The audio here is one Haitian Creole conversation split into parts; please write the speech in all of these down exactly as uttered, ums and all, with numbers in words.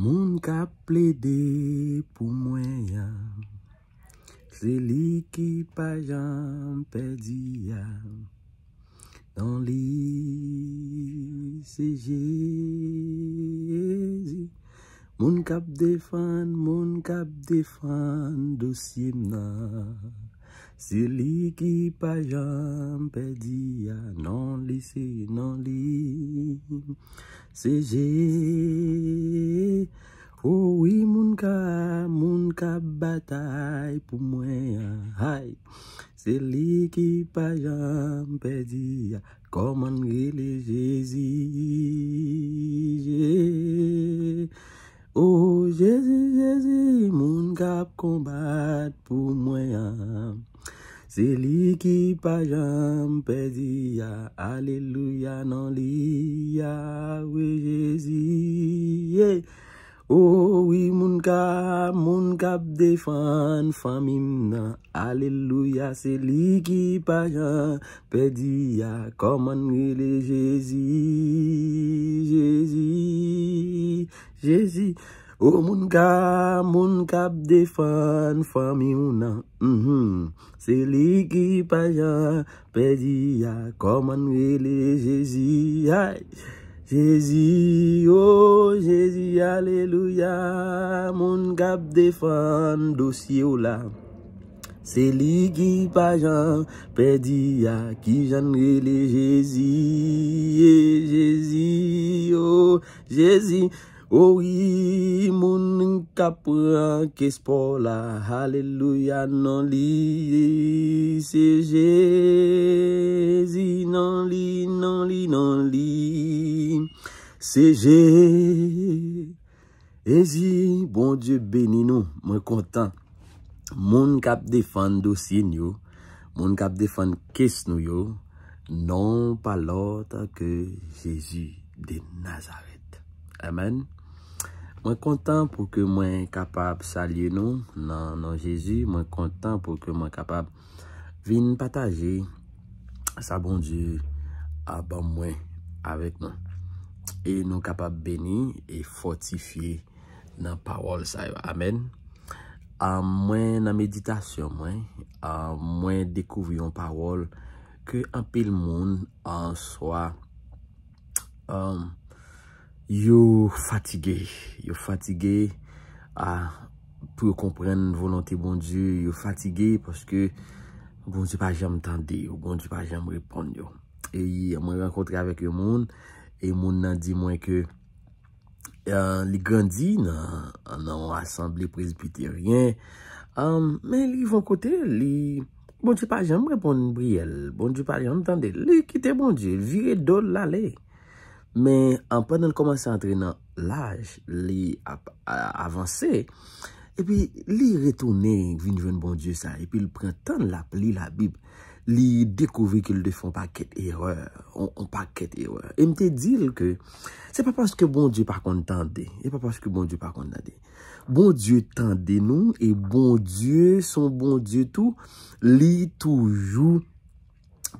Moun k ap plede pou mwen an, se li ki pa janm pèdi a. Non, li se Jezi. Moun k ap defann, moun k ap defann dosye m nan. Se li ki pa janm pèdi a. Non, li se, non, li se Jezi. O wi, moun ka, moun k ap batay pou mwen an. Hay, se li ki pa janm pèdi a. Kòman n rele Jezi? Je- O Jezi, Jezi, moun k ap konbat pou mwen an. Se li ki pa janm pèdi a. Alelouya, non, li Yawe Jezi. Yeah. O wi, moun ka, moun k ap defann fanmi m nan. Alelouya, se li ki pa janm pèdi a. Kòman n rele Jezi? Jezi, Jezi. O moun ka, moun k ap defann fanmi w nan. Mhm. Se li ki pa janm pèdi a. Kòman n rele Jezi? Ay. Jezi, o Jezi, alelouya. Moun k ap defann dosye w la. Se li ki pa janm pèdi a. Kijan n rele Jezi? Ye Jezi, o Jezi. O wi, moun k ap pran kespò la. Alelouya, non, li se Jezi. Non, li, non, li, non, li se Je- Jezi. Bondye beni nou. Mwen kontan. Moun k ap defann dosye n yo, moun k ap defann kes nou yo, non pa lòt ke Jezi de Nazarèt. Amèn. Mwen kontan pou ke mwen kapab salye nou nan non Jezi. Mwen kontan pou ke mwen kapab vin pataje sa Bondye a ban mwen avèk nou. E nou kapab beni e fòtifye nan pawòl sa yo. Amèn. A, mwen, nan meditasyon mwen, a, mwen dekouvri yon pawòl ke anpil moun, a, swa, a, yo fatige. Yo fatige, a, pou yo konprann volonte Bondye. Yo fatige paske Bondye pa janm tande yo. Bondye pa janm reponn yo. E mwen rankontre avèk yon moun, e moun nan di mwen ke, e, li grandi nan, nan yon asanble presbiteryen. Am, men li rive yon kote, li, Bondye pa janm reponn priyè l. Bondye pa janm tande l. Li kite Bondye, l vire do l, l ale. Men, an, pandan l kòmanse antre nan laj, li ap, a, avanse. Epi, li retounen vin jwenn Bondye sa. Epi, l pran tan l ap li Labib. Li dekouvri ke l te fè yon pakèt erè. Yon, yon pakèt erè. E m te di l ke se pa paske Bondye pa konn tande. E pa paske Bondye pa konn tande. Bondye tande nou e Bondye se yon Bondye tou. Li toujou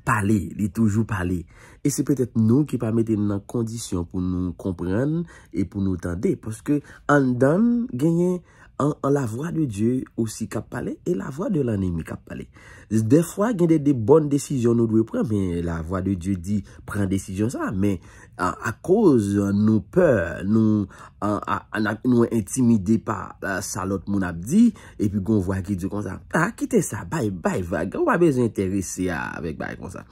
pale, li toujou pale. E se petèt nou ki pa mete n nan kondisyon pou nou konprann e pou nou tande. Paske anndan n genyen an, an la vwa de Dye osi k ap pale e la vwa de lannemi k ap pale. Dèfwa, gen de, de bòn desizyon nou dwe pran, men la vwa de Dye di, pran desizyon sa. Men, a, akoz nou pè, nou, a, a, a, n ap, nou entimide pa, a, sa lòt moun ap di, epi gon vwa ki di konsa, a, kite sa, bay, bay vag, ou pa bezwen enterese a, avèk bagay konsa.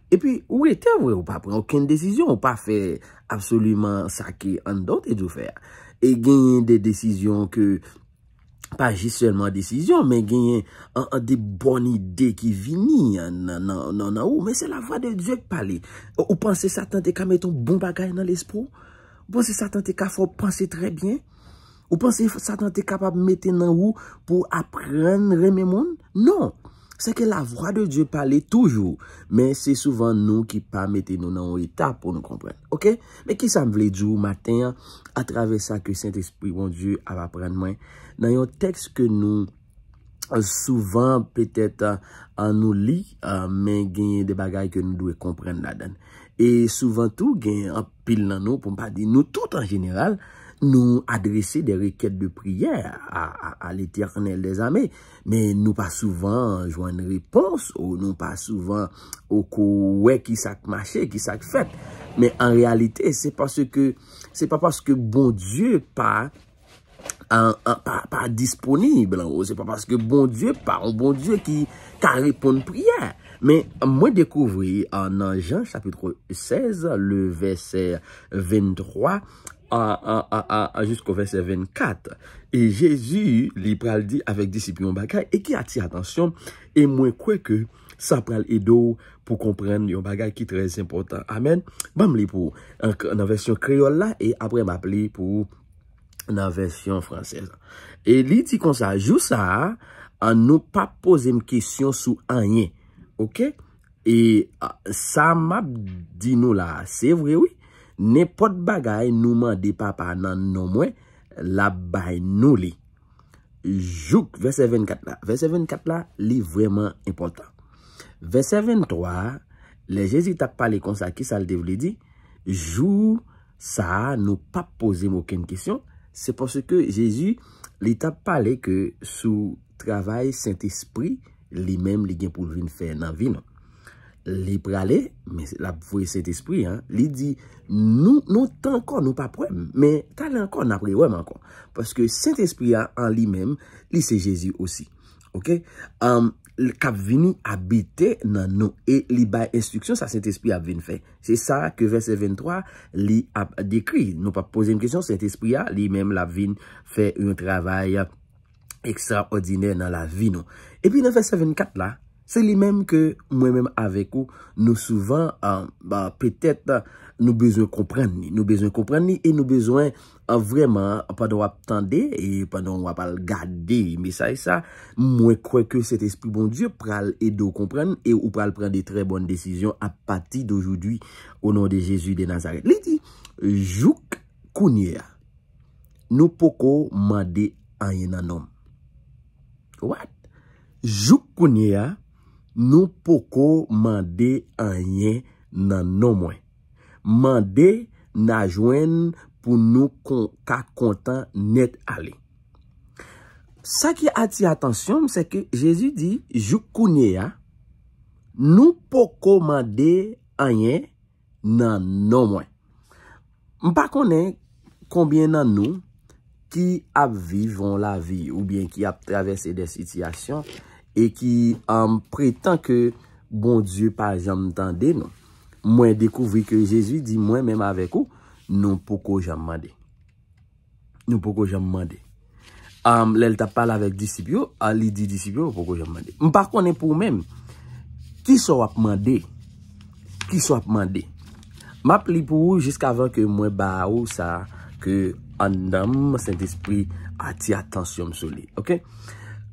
Epi, ou rete vre, ou pa pran okenn desizyon, ou pa fè absoliman sa ke anndan w te di w fè a. E genyen de desizyon ke, pa jis sèlman desizyon, men genyen an, an de bòn ide ki vini an, nan, nan, nan, nan ou. Men se la vwa de Dye k pale. Ou panse Satan te ka mete yon bon bagay nan lespri w? Ou panse Satan te ka fè w panse trè byen? Ou panse Satan te kapab mete nan ou pou w aprann renmen moun? Non. Se ke la vwa de Dye pale toujou, men se souvan nou ki pa mete nou nan yon eta pou nou konprann. Oke? Men kisa m vle di w maten an, atravè sa ke Sentespri Bondye ap aprann mwen, nan yon tèks ke nou souvan petèt, a, nou li, a, men genyen de bagay ke nou dwe konprann ladan l. E souvan tou, gen anpil nan nou, pou m pa di nou tout an jeneral, nou adrese de rekèt de priyè a, a, a Letènèl dèzame, men nou pa souvan jwenn repons, ou nou pa souvan ou ko wè ki sa k mache, ki sa k fèt. Men an reyalite, se paske, se pa paske Bondye pa an, an, pa, pa disponib, an gwo. Se pa paske Bondye pa yon Bondye ki ka reponn priyè. Men mwen dekouvri an, nan Jan chapit sèz, le vèsè venntwa, a, a, a, a, a, jisko vèsè vennkat. E Jezi, li pral di avèk disip yon bagay, e ki atire atansyon, e mwen kwè ke sa pral ede w pou konprann yon bagay ki trè enpòtan. Amèn. Ban m li pou ou. An, nan vèsyon kreyòl la, e apre m ap li pou ou nan vèsyon fransèz. E li di konsa, jou sa a, an, nou p ap poze m kesyon sou anyen. Oke? E, a, sa m ap di nou la a, se vre wi. Nenpòt bagay nou mande Papa nan non mwen, l ap bay nou li. Jouk vèsè vennkat la. Vèsè vennkat la, li vrèman enpòtan. Vèsè venntwa a, lè Jezi t ap pale konsa, ki sa l te vle di? Jou sa a, nou p ap poze m okenn kesyon. Se paske Jezi, li t ap pale ke sou travay Sentespri, li menm, li gen pou l vin fè nan vi nou. Li prale, men l ap voye Sentespri an. Li di, nou, nou tan ankò, nou p ap wè m, men talè ankò, n ap rewè m ankò. Paske Sentespri a, an li menm, li se Jezi osi. Oke? Am, l k ap vini abite nan nou. E li bay enstriksyon, sa Sentespri ap vin fè. Se sa ke vèsè venntwa, li ap dekri. Nou p ap poze m kesyon, Sentespri a, li menm, l ap vin fè yon travay ekstraòdinè nan lavi nou. Epi nan vèsè vennkat la, se li menm ke mwen menm avèk ou, nou souvan, a, ba, petèt, nou bezwen konprann li. Nou bezwen konprann li e nou bezwen, a, vrèman, pandan w ap tande e pandan w ap al gade mesaj sa, mwen kwè ke Sentespri Bondye pral ede w konprann e ou pral pran de trè bòn desizyon apati de jodi, o non de Jezi de Nazarèt. Li di, jouk kounye a, nou poko mande anyen nan non m. What? Jouk kounye a, nou poko mande anyen nan non mwen. Mande, n a jwenn pou nou kon, ka kontan nèt ale. Sa ki atire atansyon m, se ke Jezi di, jouk kounye a, nou poko mande anyen nan non mwen. M pa konnen konbyen nan nou ki ap viv yon lavi oubyen ki ap travèse de sitiyasyon e ki, um, pretan ke Bondye pa janm tande nou. Mwen dekouvri ke Jezi di mwen menm avèk ou, nou poko janm mande. Nou poko janm mande. Am, lè l t ap pale avèk disip yo, a, li di disip yo, yo poko janm mande. M pa konnen pou ou menm. Kisa w ap mande? Kisa w ap mande? M ap li pou ou jiskavan ke mwen ba ou sa ke anndan m, Sentespri atire atansyon m sou li. Oke?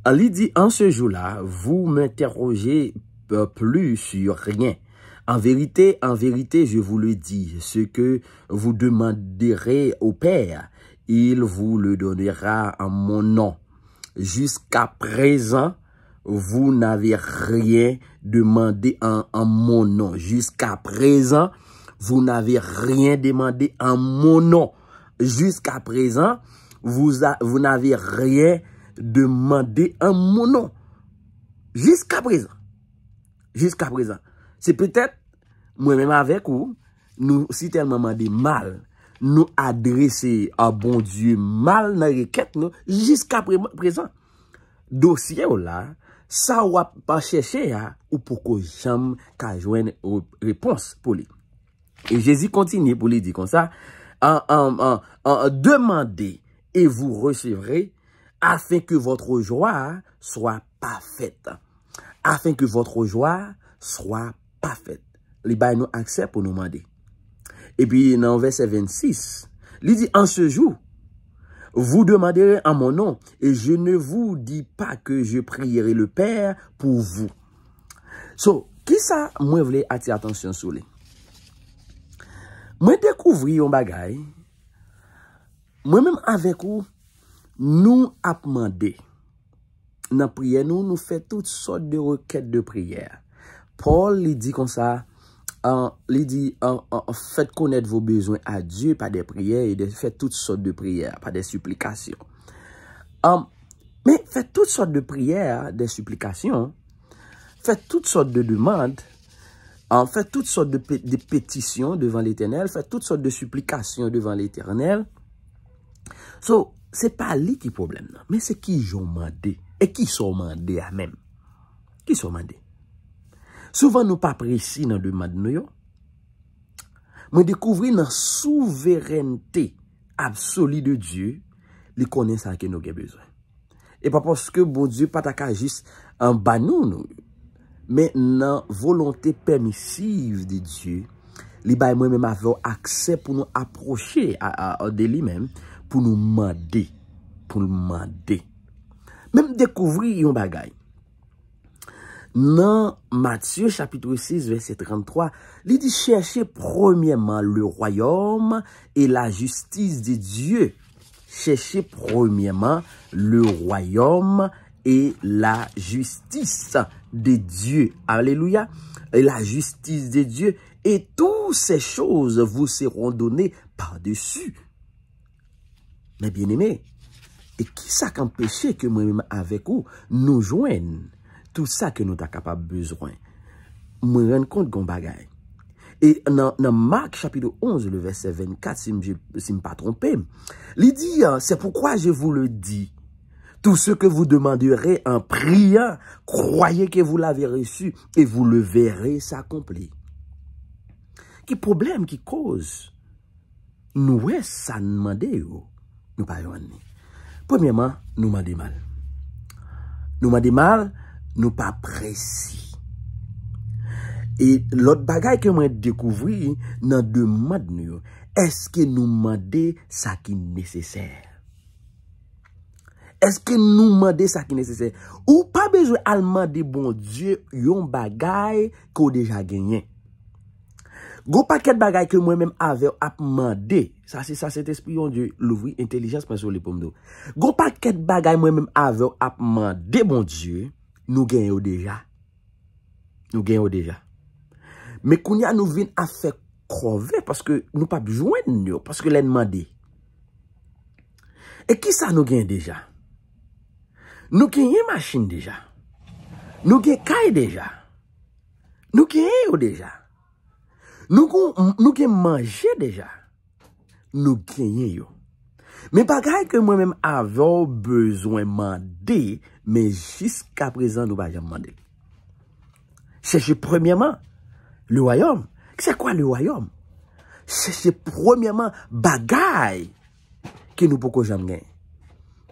A, li di, en ce jour-là, vous m'interrogez, euh, plus sur rien. En vérité, en vérité, je vous le dis, ce que vous demanderez au Père, il vous le donnera en mon nom. Jusqu'à présent, vous n'avez rien demandé en, en mon nom. Jusqu'à présent, vous n'avez rien demandé en mon nom. Jusqu'à présent, vous a-, vous n'avez rien demandé en mon nom. Jiska prezan. Jiska prezan. Se petèt, mwen menm avèk ou, nou si tèlman mande mal, nou adrese a Bondye mal nan rekèt nou, jiska pre-, prezan. Dosye w la, sa w ap chèche a, ou poko janm ka jwenn re-, repons pou li. E Jezi kontinye pou li di konsa, an, an, an, an, demandez et vous recevrez, afin que votre joie soit parfaite. Afin que votre joie soit parfaite. Li bay nou aksè pou nou mande. Epi nan vèsè vennsis, li di, en ce jour, vous demanderez en mon nom, et je ne vous dis pas que je prierai le Père pour vous. So, kisa mwen vle atire atansyon sou li? Mwen dekouvri yon bagay. Mwen menm avèk ou, nou ap mande. Nan priyè nou, nou fè tout sòt de rekèt de priyè. Pòl, li di konsa, An, li di, an, an, an, faites connaître vos besoins à Dieu par des prières et de, faites toutes sortes de prières, par des supplications. An, men faites toutes sortes de prières, des supplications, faites toutes sortes de demandes, an, faites toutes sortes de, pé- de pétitions devant l'Éternel, faites toutes sortes de supplications devant l'Éternel. So, se pa li ki pwoblèm nan, men se ki jan w mande. E ki sa w mande a menm? Ki sa w mande? Souvan nou pa presi nan demann nou yo. Mwen dekouvri nan souverènte absoli de Dye, li konnen sa ke nou gen bezwen. E pa paske Bondye pa ta ka jis anba nou, nou, men nan volonte pèmisiv de Dye, li bay mwen menm avè w aksè pou nou apwoche a, a, a de li menm, pou nou mande, pou nou mande. Men m dekouvri yon bagay. Nan Matye chapit sis, vèsè tranntwa, li di, cherchez premièrement le royaume et la justice de Dieu. Cherchez premièrement le royaume et la justice de Dieu. Alléluia. Et la justice de Dieu, et toutes ces choses vous seront données par-dessus. Men byeneme, e kisa k anpeche ke mwen menm avèk ou, nou jwenn tout sa ke nou ta kapab bezwen? Mwen rann kont gon bagay. E nan, nan Mak chapit onz, le vèsè vennkat, si m, si m pa twonpe m, li di, euh, c'est pourquoi je vous le dis, tout ce que vous demanderez en priant, croyez que vous l'avez reçu et vous le verrez s'accomplir. Ki pwoblèm ki koz nou wè sa n mande yo, nou pa jwenn li? Premyèman, nou mande mal. Nou mande mal, nou pa presi. E lòt bagay ke mwen dekouvri nan demann nou yo, èske nou mande sa ki nesesè? Èske nou mande sa ki nesesè? Ou pa bezwen al mande Bondye yon bagay ke w deja genyen. Gon pakèt bagay ke mwen menm avè w ap mande. Sa se sa Sentespri Bondye louvri entèlijans mwen sou li pou m di w. Gon pakèt bagay mwen menm avè w ap mande Bondye, nou genyen yo deja. Nou genyen yo deja. Men kounye a nou vin ap fè kòve paske nou p ap jwenn yo, paske lè n mande. E kisa nou genyen deja? Nou genyen machin deja. Nou gen kay deja. Nou genyen yo deja. Nou gon, nou gen manje deja. Nou genyen yo. Men bagay ke mwen menm avè w bezwen mande, men jiska prezan nou pa janm mande l. Cherchez premièrement le royaume. C'est quoi le royaume? Cherchez premièrement bagay ke nou poko janm genyen.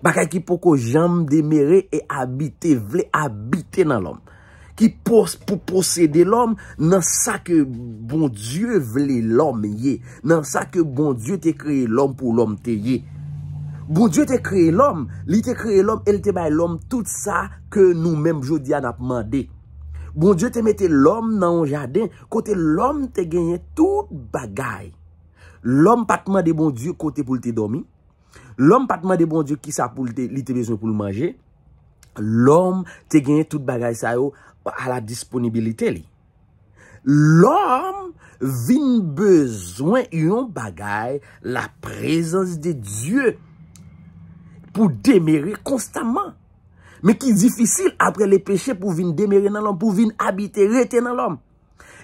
Bagay ki poko janm demere e abite, vle abite nan lòm. Ki pos-, pou posede lòm nan sa ke Bondye vle lòm ye, nan sa ke Bondye te kreye lòm pou lòm te ye. Bondye te kreye lòm, li te kreye lòm e li te bay lòm tout sa ke nou menm jodi a n ap mande. Bondye te mete lòm nan yon jaden kote lòm te genyen tout bagay. Lòm pa t mande Bondye kote pou l te dòmi. Lòm pa t mande Bondye kisa pou l te, li te bezwen pou l manje. Lòm te genyen tout bagay sa yo a la disponibilite li. Lòm vin bezwen yon bagay, la prezans de Dye, pou demere konstamman. Men ki difisil apre le peche pou vin demere nan lòm, pou vin abite, rete nan lòm.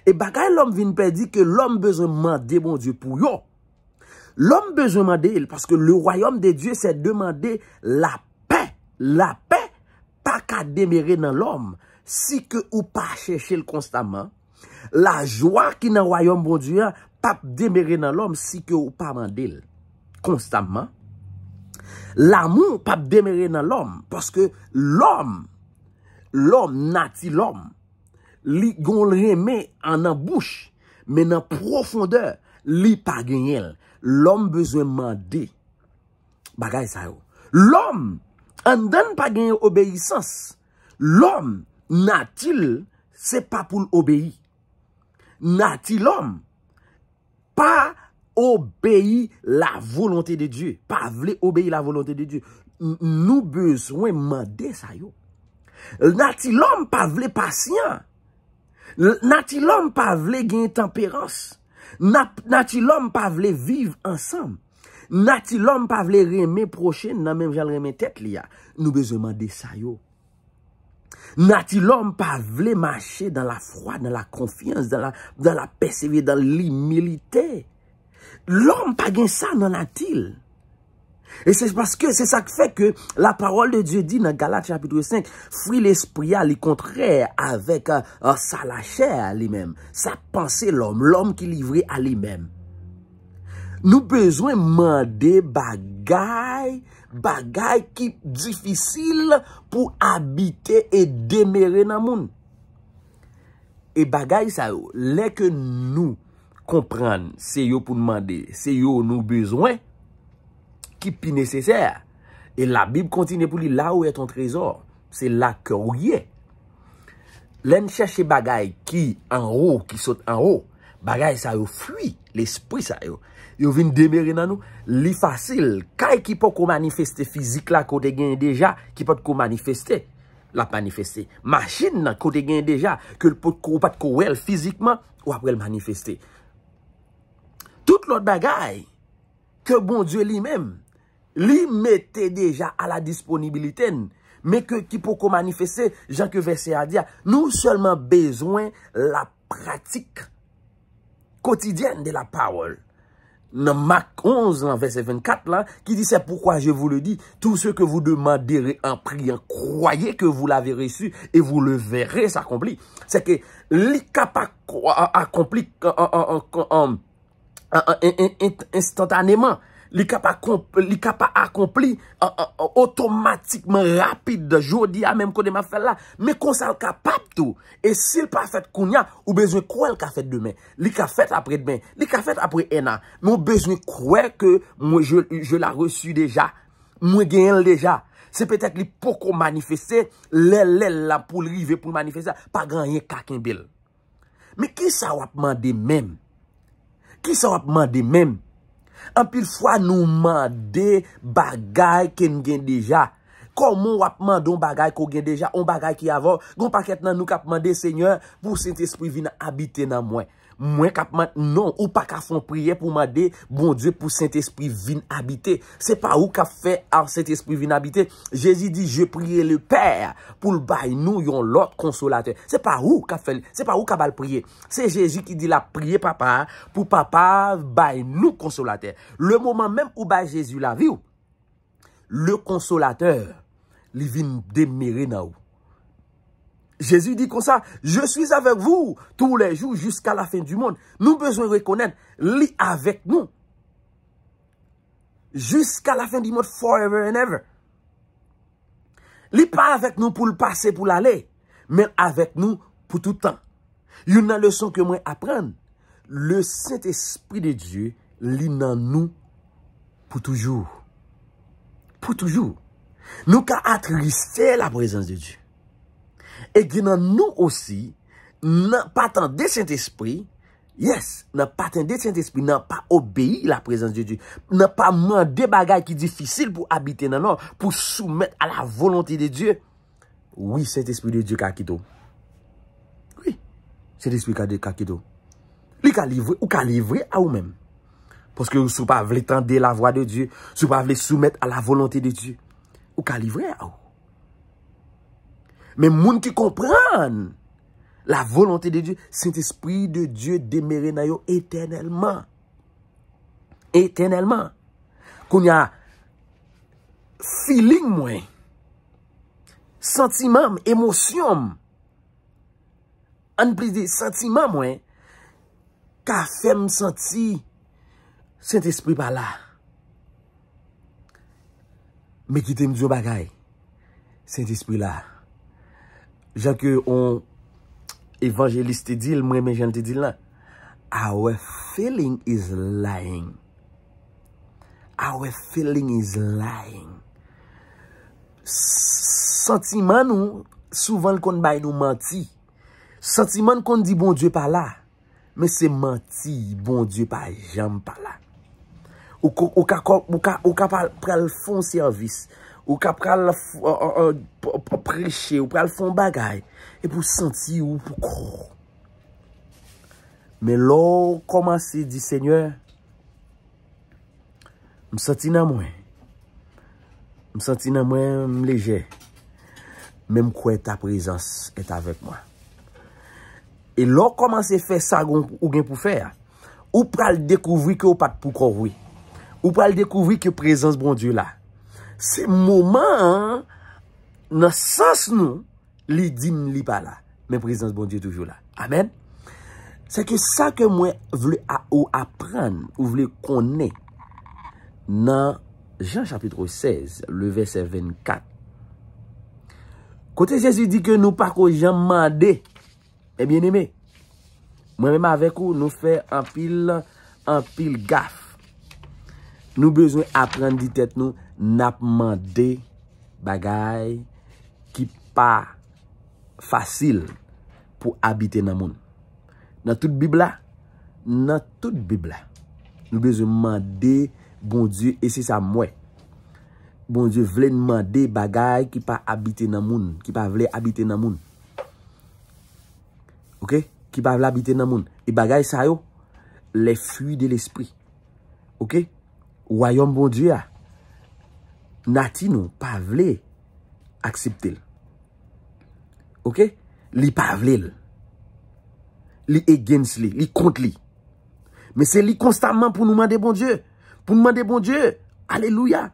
E bagay lòm vin pèdi ke lòm bezwen mande Bondye pou yo. Lòm bezwen mande l, paske le royaume de Dieu, c'est demander la paix. Lapè pa ka demere nan lòm si ke ou pa chèche l konstamman. Lajwa ki nan wayòm Bondye a p ap demere nan lòm si ke ou pa mande l konstamman. Lanmou p ap demere nan lòm, paske lòm, lòm, nati lòm, li gon renmen an nan bouch, men nan pwofondè, li pa genyen l. Lòm bezwen mande bagay sa yo. Lòm, anndan l pa genyen obeyisans. Lòm, nati l, se pa pou l obeyi. Nati lòm, pa obeyi la volonte de Dye, pa vle obeyi la volonte de Dye. N-, nou bezwen mande sa yo. Nati lòm pa vle pasyan. Nati lòm pa vle gen tanperans. Nat- nati lòm pa vle viv ansanm. Nati lòm pa vle renmen pwochen nan menm jan l renmen tèt li a. Nou bezwen mande sa yo. Nati lòm pa vle mache dans la foi, dans la confiance, dans la, dans la persévérance, dans l'humilité. Lòm pa gen sa nan nati l. E se paske se sa k fè ke la parole de Dieu di nan Galat chapit senk, fwi lespri a li kontrè avèk euh, sa lachè a li menm, sa panse lòm, lòm ki livre a li menm. Nou bezwen mande bagay, bagay ki difisil pou abite e demere nan moun. E bagay sa yo, lè ke nou konprann se yo pou n mande, se yo nou bezwen, ki pi nesesè. E Labib kontinye pou li, là où est ton trésor, se la kè w ye. Lè n chèche bagay ki anwo, ki sot anwo, bagay sa yo, fwi lespri sa yo, yo vin demere nan nou. Li fasil. Kay ki poko manifeste fizik la, kote genyen deja, ki potko manifeste, l ap manifeste. Machin nan, kote genyen deja, ke l potko, ou potko wè l fizikman, w ap wè l manifeste. Tout lòt bagay ke Bondye li menm, li mete deja a la disponibilite n, men ke ki poko manifeste, jan ke vèsè a di a, nou sèlman bezwen la pratik kotidyèn de la parole. Nan Mak onz lan, vèsè vennkat la, ki di, c'est pourquoi je vous le dis, tout ce que vous demanderez en priant, croyez que vous l'avez reçu et vous le verrez s'accomplir. Se ke li ka pa akonpli enstantaneman. Li ka pa, li ka pa akonpli otomatikman, rapid, jodi a menm kote m ap fè l la. Men konsa l kapab tou. E si l pa fèt kounye a, ou bezwen kwè l ka fèt demen. Li ka fèt apre demen. Li ka fèt apre enn an. Men ou bezwen kwè ke mwen, je, je l'a reçu deja. Mwen genyen l deja. Se petèt li poko manifeste, lè, lè l la pou l rive pou l manifeste, pa gen anyen ka kenbe l. Men kisa w ap mande menm? Kisa w ap mande menm? Anpil fwa nou mande bagay ke n gen deja. Kòman w ap mande yon bagay ke w gen deja, yon bagay ki avè w? Gen yon pakèt nan nou k ap mande Senyè pou Sentespri vin abite nan mwen. Mwen k ap mande, non, ou pa ka fè yon priyè pou mande Bondye pou Sentespri vin abite. Se pa ou k ap fè a Sentespri vin abite. Jezi di, je prie le Père, pou l bay nou yon lòt konsolatè. Se pa ou k ap fè l, se pa ou k ap al priye. Se Jezi ki di l ap priye Papa a, pou Papa a bay nou konsolatè. Le moman menm ou bay Jezi lavi w, le konsolatè, li vin demere nan ou. Jezi di konsa, je suis avec vous tous les jours jusqu'à la fin du monde. Nou bezwen rekonèt, li avèk nou. Jusqu'à la fin du monde, forever and ever. Li pa avèk nou pou l pase, pou l ale, men l avèk nou pou tout tan. Youn nan leson ke mwen aprann, le Sentespri de Dye, li nan nou pou toujou. Pou toujou. Nou ka atriste la prezans de Dye. E gen nan nou osi, nan pa tande Sentespri, yes, nan pa tande Sentespri, nan pa obeyi la prezans de Dye, nan pa mande bagay ki difisil pou abite nan nou, pou soumèt a la volonte de Dye, wi, Sentespri de Dye ka kite w. Wi, Sentespri ka, ka kite w. Li ka livre, ou ka livre a ou menm. Paske si w pa vle tande la vwa de Dye, si w pa vle soumèt a la volonte de Dye, ou ka livre a ou. Men moun ki konprann la volonte de Dye, Sentespri de Dye demere nan yo etènèlman. Etènèlman. Kounye a, feeling mwen, santiman m, emosyon m, ann plis di, santiman mwen, ka fè m santi Sentespri pa la. Men kite m di yon bagay. Sentespri la. Jan ke yon evanjelis te di l, mwen renmen jan l te di l lan. Our feeling is lying. Our feeling is lying. Santiman nou, souvan l konn bay nou manti. Santiman n konn di Bondye pa la. Men se manti, Bondye pa janm pa la. Ou ka, ou ka, ou ka, ou ka pral, pral fè yon sèvis. Ou ka pral preche, ou pral fè yon bagay. Epi w santi ou pou kò. Men lè w kòmanse di, Senyè, m santi nan mwen, m santi nan mwen m lejè, men m kwè ta prezans est avec moi. E lè w kòmanse fè sa gon- ou gen pou fè a, ou pral dekouvri ke ou pa t poukò w vre. Ou pral dekouvri ke prezans Bondye la. Se moman an, nan sans nou, li di m li pa la. Men prezans Bondye toujou la. Amèn. Se ke sa ke mwen vle a- ou aprann, ou vle konnen nan Jan chapit sèz, le vèsè vennkat. Kote Jezi di ke nou pa ko janm mande. E byeneme, mwen menm avèk ou, nou fè anpil, anpil gaf. Nou bezwen aprann di tèt nou, n ap mande bagay ki pa fasil pou abite nan moun. Nan tout Bib la, nan tout Bib la, nou bezwen mande Bondye, e se sa m wè. Bondye vle n mande bagay ki pa abite nan moun, ki pa vle abite nan moun. Oke? Ki pa vle abite nan moun. E bagay sa yo, les fruits de l'esprit. Oke? Wayòm Bondye a, nati nou pa vle aksepte l. Oke? Li pa vle l. Li against li, li kont li. Men se li konstaman pou nou mande Bondye. Pou n mande Bondye, alelouya.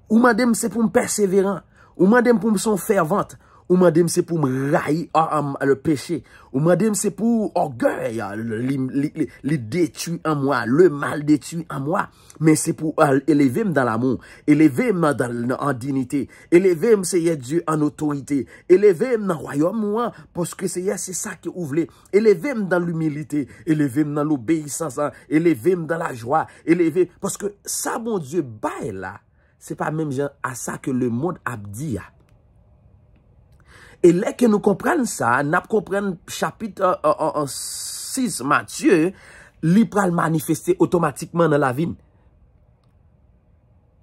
Ou mande m se pou m pèseveran. Ou mande m pou m se yon fèvant. Ou mande m se pou m rayi a- a- le péché. Ou mande m se pou ògèy li, li, li, li détruit en moi, le mal détruit en moi. Men se pou al- eleve m dans l'amour, eleve m dans, dans, en dignité, eleve m, Seyè Dye, an otorite, eleve m nan wayòm ou an, paske, Seyè, se sa ke ou vle. Eleve m dans l'humilité, eleve m nan lobeyisans an, eleve m dans la joie, eleve, paske sa Bondye bay la, se pa menm jan a sa ke lemonn ap di a. E lè ke nou konprann sa, n ap konprann chapit, euh, euh, euh, euh, sis Matye, li pral manifeste otomatikman nan lavi n.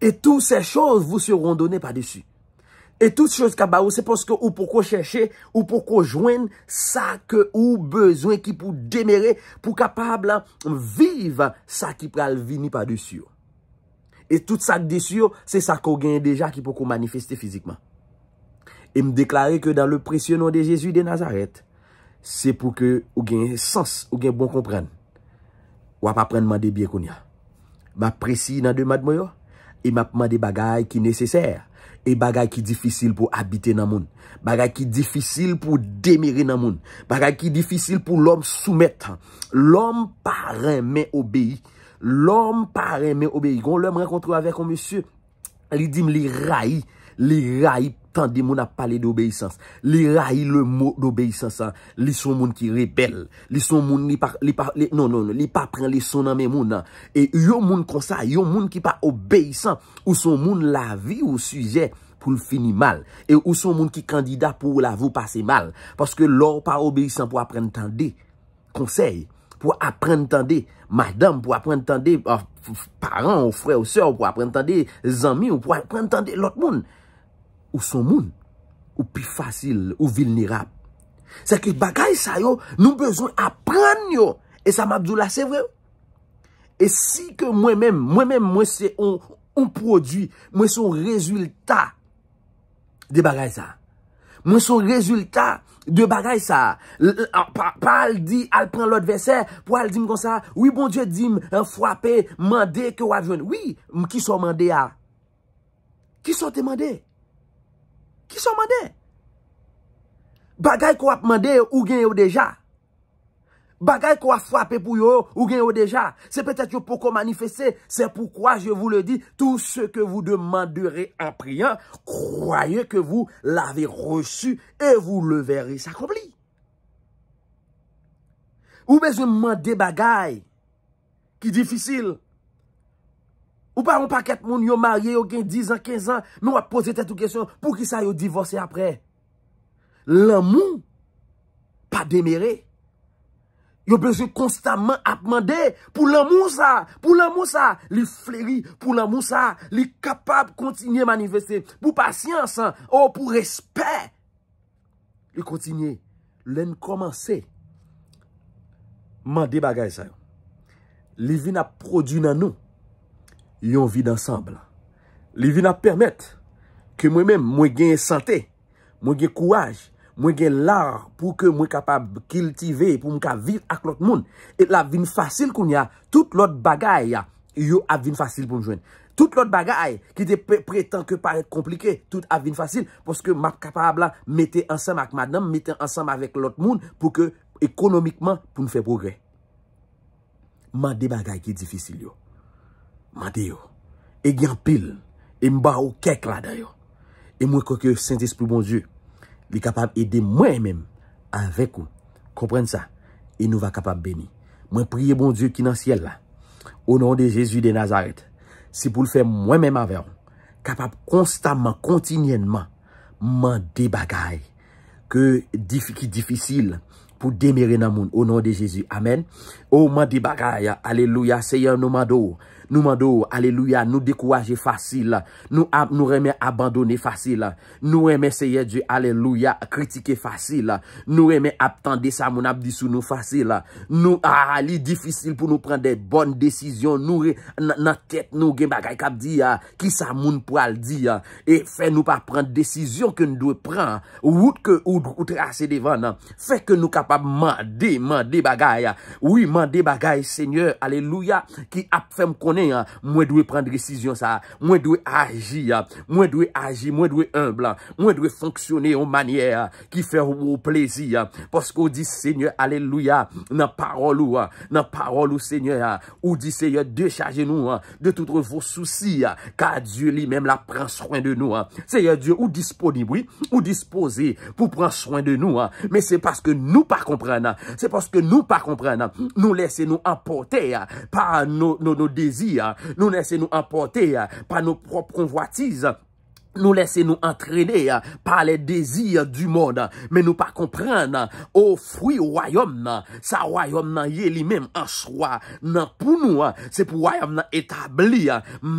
Et toutes ces choses vous seront données par-dessus. E tout choz k ap ba ou, se paske ou poko chèche, ou poko jwenn sa ke ou bezwen ki pou demere, pou kapab viv sa ki pral vini pa desi yo. E tout sa k desi yo, se sa ke w genyen deja ki poko manifeste fizikman. E m deklare ke dans le précieux nom de Jésus de Nazareth, se pou ke ou gen sans, ou gen bon konprann. W ap aprann mande byen kounye a. M ap presi nan demann mwen yo, e m ap mande bagay ki nesesè, e bagay ki difisil pou abite nan moun, bagay ki difisil pou demere nan moun, bagay ki difisil pou lòm soumèt. Lòm pa renmen obeyi. Lòm pa renmen obeyi. Gon lè m rankontre avèk yon mesye, li di m li rayi, li rayi tande moun ap pale de obeyisans. Li rayi le mo d'obeyisans an. Li se yon moun ki rebèl. Li se yon moun li pa, li pa, li, non, non, non, li pa pran leson nan men moun nan. E yon moun konsa, yon moun ki pa obeyisan, ou se yon moun lavi ou sijè pou l fini mal. E ou se yon moun ki kandida pou lavi w pase mal. Paske lè w pa obeyisan pou aprann tande konsèy, pou aprann tande madanm, pou aprann tande, ah, f- f- paran w, frè w, sè w, pou aprann tande zanmi w, pou aprann tande lòt moun. Ou se yon moun, ou pi fasil, ou vilnerab. Se ke bagay sa yo, nou bezwen aprann yo. E sa m ap di w la, se vre. E si ke mwen menm, mwen menm, mwen se yon, yon pwodui, mwen se yon rezilta de bagay sa. Mwen se yon rezilta de bagay sa. L- l- a- pa, pa al di, al pran lòt vèsè pou al di m konsa, wi, Bondye di m, eh, frape, mande ke w ap jwenn. Wi, m- kisa w mande a? Kisa w te mande? Kisa w mande? Bagay ke w ap mande, ou gen yo deja. Bagay ke w ap frape pou yo, ou gen yo deja. Se petèt yo poko manifeste. C'est pourquoi je vous le dis, tout ce que vous demanderez en priant, croyez que vous l'avez reçu et vous le verrez s'accomplir. Ou bezwen mande bagay ki difisil. Ou pa yon pakèt moun yo marye, yo gen diz an, kenz an, men w ap poze tèt ou kesyon, poukisa yo divòse apre? Lanmou pa demere. Yo bezwen konstaman ap mande pou lanmou sa, pou lanmou sa, li fleri, pou lanmou sa, li kapab kontinye manifeste, pou pasyans, o, pou respè. Li kontinye. Lè n kòmanse Mande bagay sa yo. Li vin ap pwodui nan nou yon vi dansanm. Li vin ap pèmèt ke mwen menm, mwen genyen sante, mwen gen kouraj, mwen gen lar pou ke mwen kapab kiltive, pou mwen ka viv ak lòt moun. E l ap vin fasil kounye a, tout lòt bagay a, yo ap vin fasil pou m jwenn. Tout lòt bagay ki te pre- pretan ke parèt konplike, tout ap vin fasil, paske m ap kapab la mete ansanm ak madanm, mete ansanm avèk lòt moun pou ke ekonomikman pou n fè pwogrè. Mande bagay ki difisil yo. Mande yo. E gen anpil. E m ba ou kèk ladan yo. E mwen kwè ke Sentespri Bondye, li kapab ede mwen menm avèk ou konprann sa. E nou va kapab beni. Mwen priye Bondye ki nan syèl la, o non de Jezi de Nazarèt, se pou l fè mwen menm avè w kapab konstamman, kontinyèlman mande bagay ke difi- ki difisil pou demere nan moun. O non de Jezi. Amèn. O mande bagay. Alelouya. Seyè, nou mande w. Nou mande w. Alelouya. Nou dekouraje fasil. Nou, ab- nou renmen abandone fasil. Nou renmen, Seyè Dye, alelouya, kritike fasil. Nou renmen ap tande sa moun ap di sou nou fasil. Nou, a, li difisil pou nou pran de bòn desizyon. Nou re- nan, nan tèt nou gen bagay k ap di a, ki sa moun pral di a, e fè nou pa pran desizyon ke nou dwe pran, wout ke ou, ou trase devan nan, fè ke nou kapab mande, mande bagay a. Wi, mande bagay, Senyè, alelouya, ki ap fè m konnen a, mwen dwe pran desizyon sa a, mwen dwe aji a, mwen dwe aji, mwen dwe enb, mwen dwe fonksyone yon manyè a ki fè ou plezi a. Paske ou di, Senyè, alelouya, nan pawòl ou a, nan pawòl ou, Senyè a, ou di, Seyè, dechaje nou a de tout vos soucis, car Dieu lui-même la pran swen de nou. Seyè Dye, ou disponib, wi, ou dispoze pou pran swen de nou. Men se paske nou pa konprann. Se paske nou pa konprann. Nou lese nou anpòte pa nos, nos, nos désirs. Nou lese nou anpòte pa nos propres convoitises. Nou lese nou antrene pa les désirs du monde. Men nou pa konprann, o, fwi wayòm nan, sa wayòm nan ye li menm an swa nan pou nou, se pou wayòm nan etabli,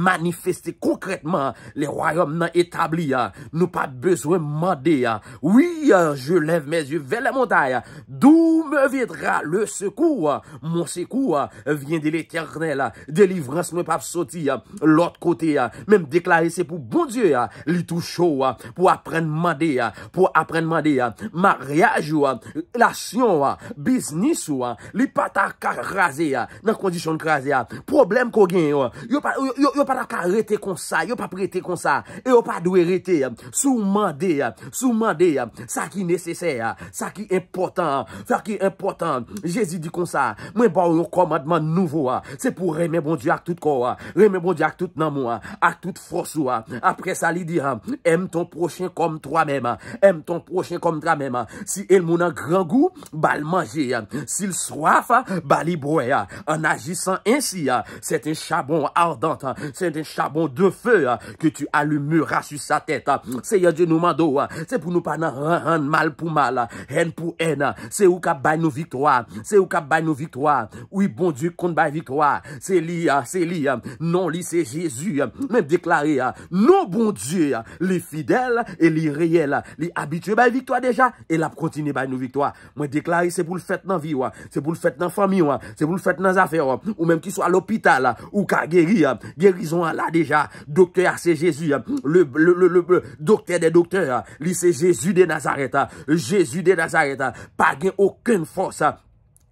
manifeste konkrètman. Le wayòm nan etabli, nou pa bezwen mande. Oui, je lève mes yeux vers les montagnes. D'où me viendra le secours? Mon secours vient de l'Éternel. Delivrans mwen p ap soti lòt kote. Men m deklare se pou Bondye li touche w pou aprann mande, pou aprann mande. Maryaj ou, relasyon ou, biznis ou, li pa ta ka kraze nan kondisyon l kraze a. Pwoblèm ke w genyen yo, yo pa, yo, yo, yo pa ta ka rete konsa, yo p ap rete konsa, e yo pa dwe rete. Si w mande, si w mande sa ki nesesè, sa ki enpòtan, sa ki enpòtan, Jezi di konsa, mwen ba w yon kòmandman nouvo, se pou w renmen Bondye ak tout kò w, renmen Bondye ak tout nanm ou, ak tout fòs ou. Apre sa, li di, aime ton prochain comme toi-même. Aime ton prochain comme toi-même. Si elmoun an grangou, ba l manje. Si l swaf, ba li bwè. En agissant ainsi, c'est un charbon ardent, c'est un charbon de feu que tu allumeras sur sa tête. Seyè Dye, nou mande w, se pou nou pa nan rann mal pou mal, hèn pou hèn. Se ou k ap bay nou viktwa. Se ou k ap bay nou viktwa. Wi, Bondye konn bay viktwa. Se li, se li. Non li se Jezi. Men deklare, non Bondye li fidèl e li reyèl. Li abitye bay viktwa deja e l ap kontinye bay nou viktwa. Mwen deklare se pou l fèt nan vi w, se pou l fèt nan fanmi w, se pou l fèt nan zafè w. Ou menm ki swa lopital, ou ka geri. Gerizon an la deja. Doktè a se Jezi. Le, le, le, le, le doktè dè doktè, li se Jezi de Nazarèt. Jezi de Nazarèt. Pa gen okenn fòs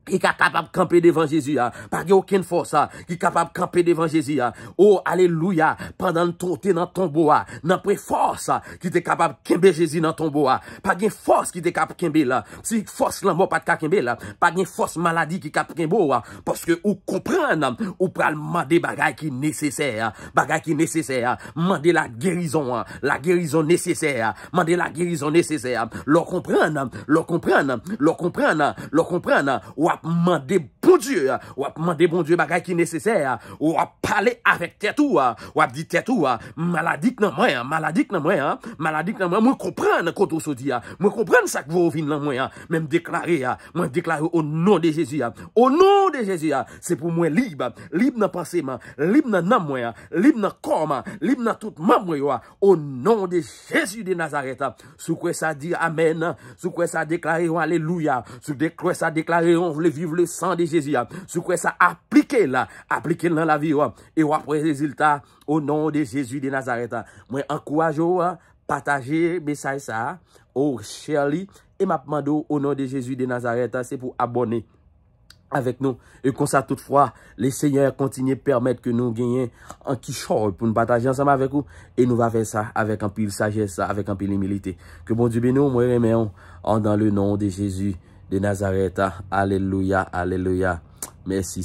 ki ka kapab kanpe devan Jezi a. Pa gen okenn fòs ki kapab kanpe devan Jezi a. O, alelouya. Pandan l to- te nan tonbo a, nan pwen fòs ki te kapab kenbe Jezi nan tonbo a. Pa gen fòs ki te kab kenbe l. Si fòs lanmò pa t ka kenbe l, pa gen fòs maladi ki kab kenbe w. Paske ou konprann, ou pral mande bagay ki nesesè. Bagay ki nesesè. Mande la gerizon an. La gerizon nesesè. Mande la gerizon nesesè. Lè w konprann, lè w konprann, lè w konprann, lè w konprann, w ap mande Bondye, w ap mande Bondye bagay ki nesesè, w ap pale avèk tèt ou, w ap di tèt ou, maladi k nan mwen an, maladi k nan mwen an, maladi k nan mwen, mwen konprann kote w soti a, mwen konprann sa k voye w vin nan mwen an, men m deklare, mwen deklare o non de Jezi, o non de Jezi, se pou mwen lib, lib nan panse m, lib nan nanm mwen, lib nan kò m, lib nan tout manm mwen yo, o non de Jezi de Nazarèt. Si w kwè sa, di amèn. Si w kwè sa, deklare yon alelouya. Si w de- kwè sa, deklare yon Viv le san de Jezi a. Si w kwè sa, aplike l la. Aplike l nan lavi w. E w ap wè rezilta o non de Jezi de Nazarèt. Mwen ankouraje w, pataje mesaj sa a. O share li. E m ap mande w o non de Jezi de Nazarèt, se pou abòne avèk nou. E konsa, toutfwa, le Senyè kontinye pèmèt ke nou genyen an kichòy pou nou pataje ansanm avèk ou. E nou va fè sa avèk anpil sajès, avèk anpil imilite. Ke Bondye beni w, mwen renmen w, an dan le non de Jezi de Nazarèt. Alelouya, alelouya. Mèsi.